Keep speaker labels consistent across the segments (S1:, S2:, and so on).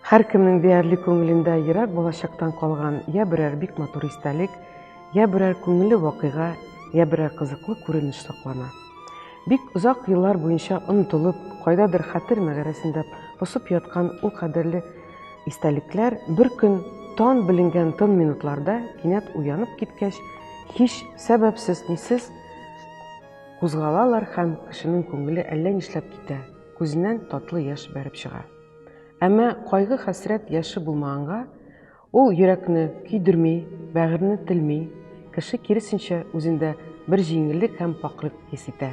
S1: Һәркемнең диярлек күңелендә ерак балачактан калган я берәр бик матур истәлек, я берәр күңелле вакыйга, я берәр кызыклы күренеш саклана. Бик озак еллар буенча онытылып, кайдадыр хәтер мәгарәсендә посып яткан ул кадерле истәлекләр бер көн тан беленгән тын минутларда кинәт уянып киткәч, һич сәбәпсез-нисез кузгалалар һәм кешенең күңеле әллә нишләп китә, күзеннән татлы яшь бәреп чыга. Әмма кайгы-хәсрәт яше булмаганга, ул йөрәкне көйдерми, бәгырьне телми, кеше, киресенчә, үзендә бер җиңеллек һәм пакьлек хис итә.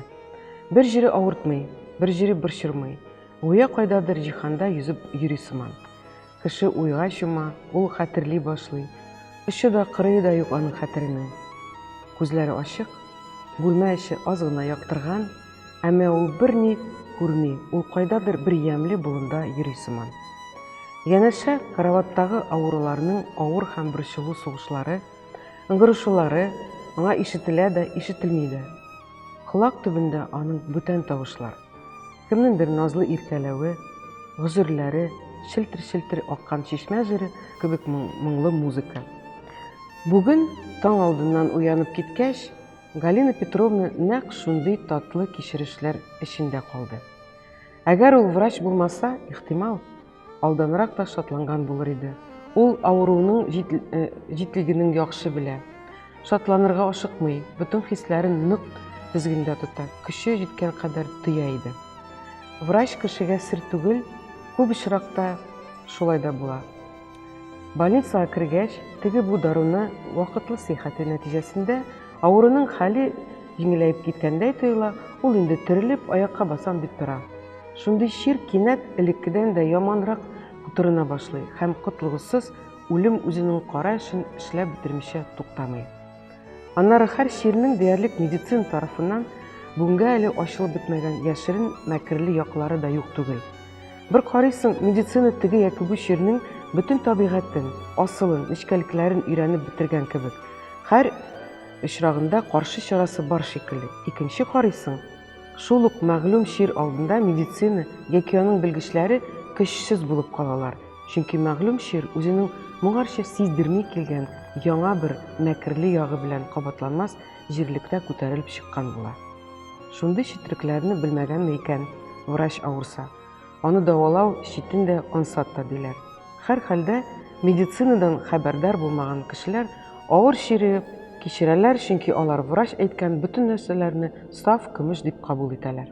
S1: Бер җире авыртмый, бер җире борчырмый, гүя кайдадыр җиһанда йөзеп йөри сыман. Кеше уйга чума, ул хәтерли башлый. Очы да, кырые да юк аның хәтеренең. Күзләре ачык, бүлмә эче аз гына яктырган, Әмма ул берни күрми, ул кайдадыр бер ямьле болында йөри сыман. Янәшә караваттагы авыруларның авыр һәм борчулы сугышлары, ыңгырышулары аңа ишетелә дә, ишетелми дә. Колак төбендә аның бүтән тавышлар. Кемнеңдер назлы иркәләве, гозерләре, челтер-челтер аккан чишмә җыры кебек моңлы музыка. Бүген, таң алдыннан уянып киткәч, Галина Петровна нәкъ шундый татлы кичерешләр эчендә калды. Әгәр ул врач булмаса, ихтимал, алданрак та шатланган булыр иде. Ул авыруның җитлегенең яхшы белә. Шатланырга ашыкмый, бөтен хисләрен нык тезгендә тота, көче җиткән кадәр тыя иде. Врач кешегә сер түгел, күп очракта шулай да була. Больницага кергәч, теге-бу даруны вакытлы сыйхәте нәтиҗәсендә авыруның хәле җиңеләеп киткәндәй тоела, ул инде терелеп, аякка басам дип тора. Шундый чир кинәт элеккедән дә яманрак котырына башлый һәм котлыгысыз үлем үзенең кара эшен эшләп бетермичә туктамый. Аннары һәр чирнең диярлек медицина тарафыннан бүгенгә әле ачылып бетмәгән яшерен мәкерле яклары да юк түгел. Бер карыйсың, медицина теге яки бу чирнең бөтен табигатен, асылын, нечкәлекләрен өйрәнеп бетергән кебек. Һәр очрагында каршы чарасы бар шикелле. Икенче карыйсың, шул ук мәгълүм чир алдында медицина яки аның белгечләре көчсез булып калалар. Чөнки мәгълүм чир үзенең моңарчы сиздерми килгән яңа бер мәкерле ягы белән кабатланмас җирлектә күтәрелеп чыккан була. Шундый четрекләрне белмәгәнме икән врач авырса? Аны дәвалау читен дә, ансат та, диләр. Һәрхәлдә, медицинадан хәбәрдар булмаган кешеләр авыр чире кичерәләр, чөнки алар врач әйткән бөтен нәрсәләрне саф көмеш дип кабул итәләр.